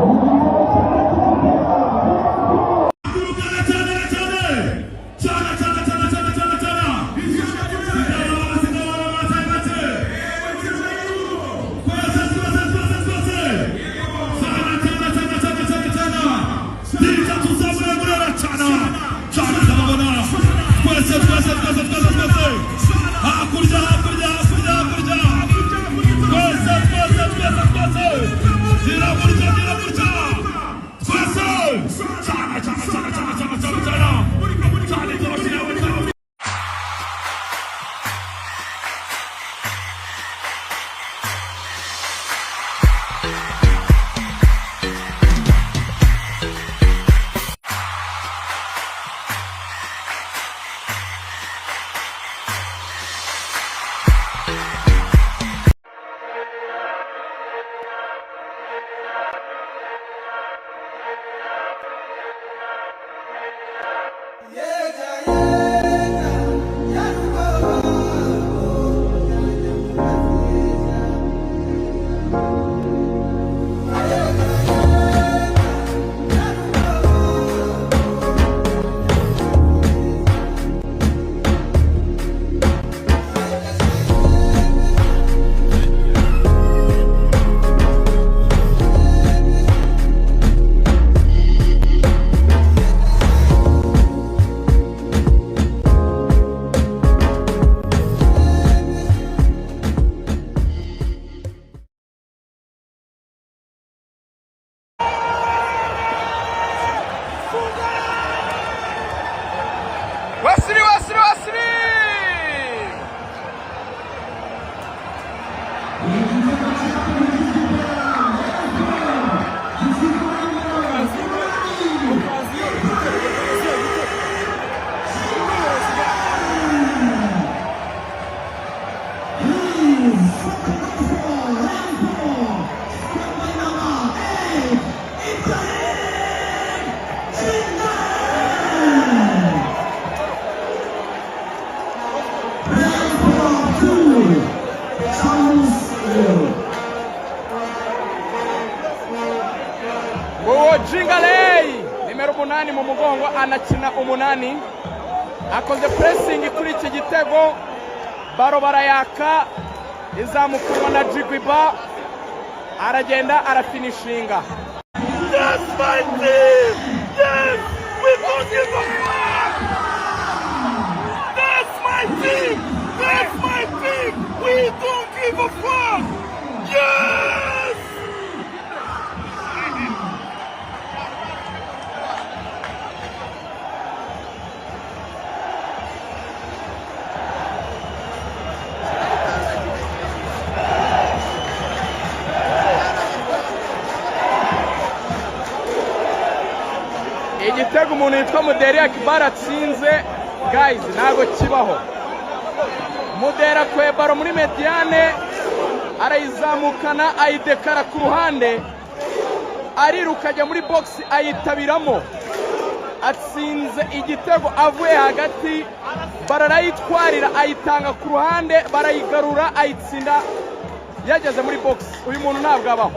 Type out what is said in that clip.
Cyane cyane cyane cyane cyane cyane cyane cyane. Sigara twese twese twese twese, cyane cyane cyane cyane cyane cyane. Dirija tuzamure murera cyane cyane, ndababona twese twese twese twese twese. Hakurya, hakurya, hakurya, hakurya, twese twese twese twese. Gira gutya, gira gutya, twese, cyane cyane cyane cyane cyane cyane cyane cyane cyane cyane. Wasiri, wasiri, wasiri! Nguwo Jingaley, nimero 8 mu mugongo, anakina 8, akoze pressing kuri iki gitego. Baro barayaka, izamukanwa na Jigwiba, aragenda arafinishinga. Yes, my team! Yes! We don't give a fuck! That's my team! That's my team! We don't give a fuck! Yes! Igitego umuntu witwa Muderi Akbar atsinze, guys, ntabwo kibaho. Muderi akuye baro muri médiane, arayizamukana, ayidekara ku ruhande, ariruka ajya muri box, ayitabiramo, atsinze igitego avuye hagati. Bararayitwarira, ayitanga ku ruhande, barayigarura, ayitsinda yageze muri box. Uyu muntu ntabwo abaho.